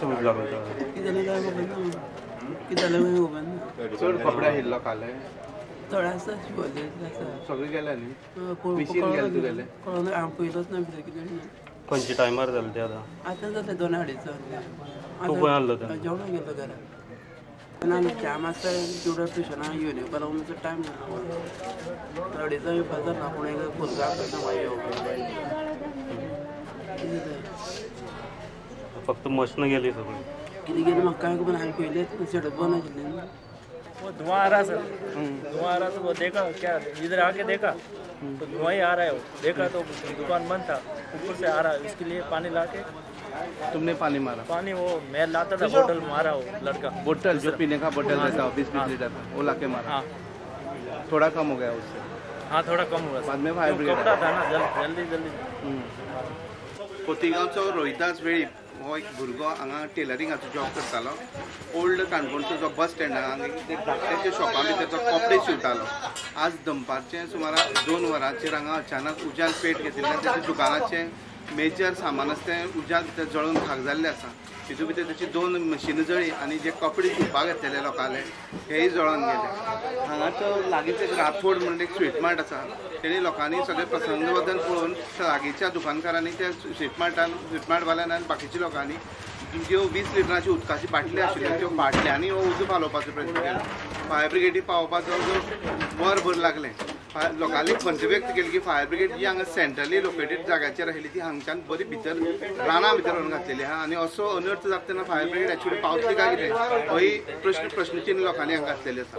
उजो लागलो तो? कितें जालें काय खबर ना, कितें जालें काय खबर ना. चड कपडे आशिल्ले लोकाले? थोडे आसा, शिवोले आसा. सगळे गेले न्ही, मिशीन गेलें तुगेलें? कळोन हांव पयलोच ना भितर कितें ना. खंयच्या टायमार जालें तें आतां? आतां जालें 2-2.5 जालें. तूं खंय आहलो तेन्ना? जेवणाक गेल्लो घरा ना. जाम आसता तेवढ्या ट्युशनाक येवन येवपा लागून मातसो टायम जालो. अडेजां येवपा जाता पूण एक भुरगो आपयता मागीर येवपाक. कितें तें? फक्त मशीन गेली सगळी? कितें गेलें म्हाका कांय खबर ना. हांवें पयलेंच, शटर बंद आशिल्लें न्हू. वो धुआं आ रहा सर, धुआं आ रहा तो वो देखा क्या, इधर आके देखा तो धुआं ही आ रहा है. वो देखा तो दुकान बंद था, ऊपर से आ रहा है. इसके लिए पानी ला के तुमने पानी मारा? पानी वो मैं लाता था, बोतल मारा वो लड़का. बोतल, जो पीने का बोतल रहता है, 20-20 लीटर का, वो लाके मारा? हाँ. थोड़ा कम हो गया उससे? हाँ, थोड़ा कम हुआ सर. बाद में फायर वो ब्रिगेड? कपड़ा था ना, जल्दी जल्दी. खोतीगांवचो रोहिदास वेळीप हो एक भुरगो हांगा टेलरिंगाचो जॉब करतालो. ओल्ड काणकोणचो जो बस स्टँड आहा, हांगा एक धाकट्याच्या शॉपा भितर तो कपडे शिंवतालो. आज दनपारचें सुमारा 2 वरांचेर हांगा अचानक उज्यान पेट घेतिल्ल्यान ताच्या दुकानाचें मेजर सामान आसा तें उज्यान भितर जळून खाक जाल्लें आसा. तितून भितर ताची दोन मशिनां जळ्ळी आनी जे कपडे शिंवपाक घेतलेले लोकांले हेय जळोन गेले. हांगाचो लागींच एक राठोड म्हणून एक स्वीट मार्ट आसा. तेणी लोकांनी सगळे प्रसंग बद्दल पळोवन लागींच्या दुकानकारांनी त्या स्वीट मार्टान, स्वीट मार्टवाल्यान आनी बाकीच्या लोकांनी ज्यो 20 लिटराची उदकाची बाटली आशिल्ल्यो, त्यो बाटल्यांनी हो उजो पालोवपाचो प्रयत्न केलो. फायर ब्रिगेडी पावोवपाक जवळ जवळ वरभर लागलें. लोकांनी खंत व्यक्त केली की फायर ब्रिगेड जी हांगा सेंट्रली लोकेटेड जाग्याचेर आशिल्ली, ती हांगच्यान बरी भितर रानां भितर व्हरून घातलेली आहा आनी असो अनर्थ जाता तेन्ना फायर ब्रिगेड एक्चुअली पावतली काय कितें, होय प्रश्नचिन्ह लोकांनी हांगा घातलेलें आसा.